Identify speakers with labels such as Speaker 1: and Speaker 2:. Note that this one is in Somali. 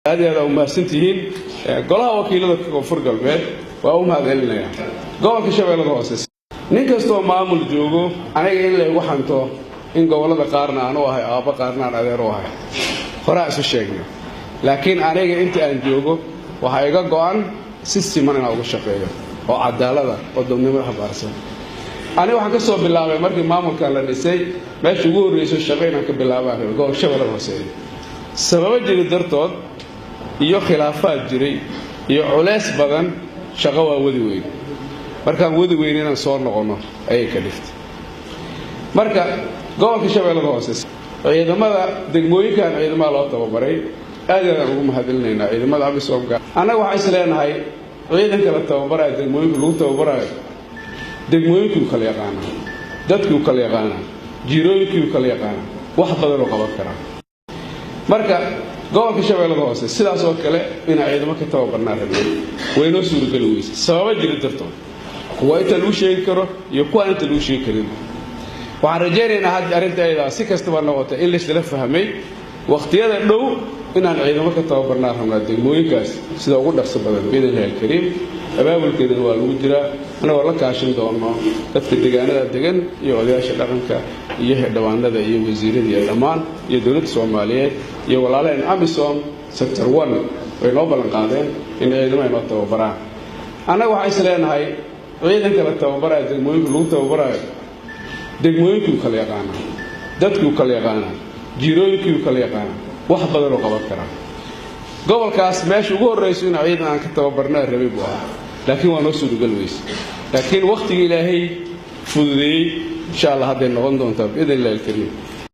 Speaker 1: Aad iyo aad aa umahadsantihiin. Golaha wakiilada Koonfur Galbeed waa u mahad celinayaa. Gobolka Shabeellada Hoose, nin kastoo maamul joogo, aniga in laygu xanto in gobollada qaarna aan u ahay aabbo, qaarna aan adeer u ahay, horaa isu sheegnay. Laakiin aniga inta aan joogo waxaa iga go'an si siman inaan uga shaqeeyo oo cadaalada oo dadnimada xambaarsan. Aniga waxaan ka soo bilaabay markii maamulkan la dhisay, meesha ugu horreyso shaqo inaan ka bilaabaan rabay gobolka Shabeellada Hoose. Sababo jiri dartood iyo khilaafaad jiray iyo culays badan, shaqo waa wadi weyn. Markaan wadi weyn inaan soo noqonno ayay ka dhiftay. Marka gobolka Shabeellada Hoose, ciidamada degmooyinkan ciidamada loo tababaray, aad iyo aadaan ugu mahadcelinaynaa ciidamada AMISOMka. Annaga waxaan is leenahay ciidanka la tababarayo, degmooyinka lagu tababarayo, degmooyinkuu kala yaqaanaa, dadkiu kala yaqaanaa, jiirooyinkiiu kala yaqaanaa, wax badanoo qaban karaa. Marka gobolka Shabeellada Hoose sidaas oo kale inaan ciidamo ka tababarnaa rabnay, waynoo suurageli weyse sababo jira dartood, kuwa inta lagu sheegi karo iyo kuwaan inta lagu sheegi karin. Waxaan rajaynaynaa hadda arrinta ayadaa si kastaba noqotay in laysla fahmay, wakhtiyada dhow inaan ciidamo ka tababarnaa rabnaa degmooyinkaas sida ugu dhaqso badan biidn illahi alkariim. Abaabulkeedana waa lagu jiraa, anagoo la kaashin doono dadka deegaanada degan iyo odayaasha dhaqanka iyo xildhibaanada iyo wasiirada iyo dhammaan iyo dowladda Soomaaliyeed iyo walaalaheen AMISOM sector 1. Way noo ballan qaadeen in ciidamo ay noo tababaraan. Annaga waxaan is leenahay ciidanka la tababarayo, degmooyinka lagu tababarayo, degmooyinkiu kala yaqaanaa, dadkiu kala yaqaanaa, jiirooyinkiiu kala yaqaanaa, wax badanoo qaban karaa. Gobolkaas meesha ugu horreyso in ciidan aan ka tababarnaa rabay buu ahaa, laakiin waa noo suurogal weyse. Laakiin wakhtigii Ilaahay fududeeyey, insha Allah hadday noqon doontaa biidn illahi alkariim.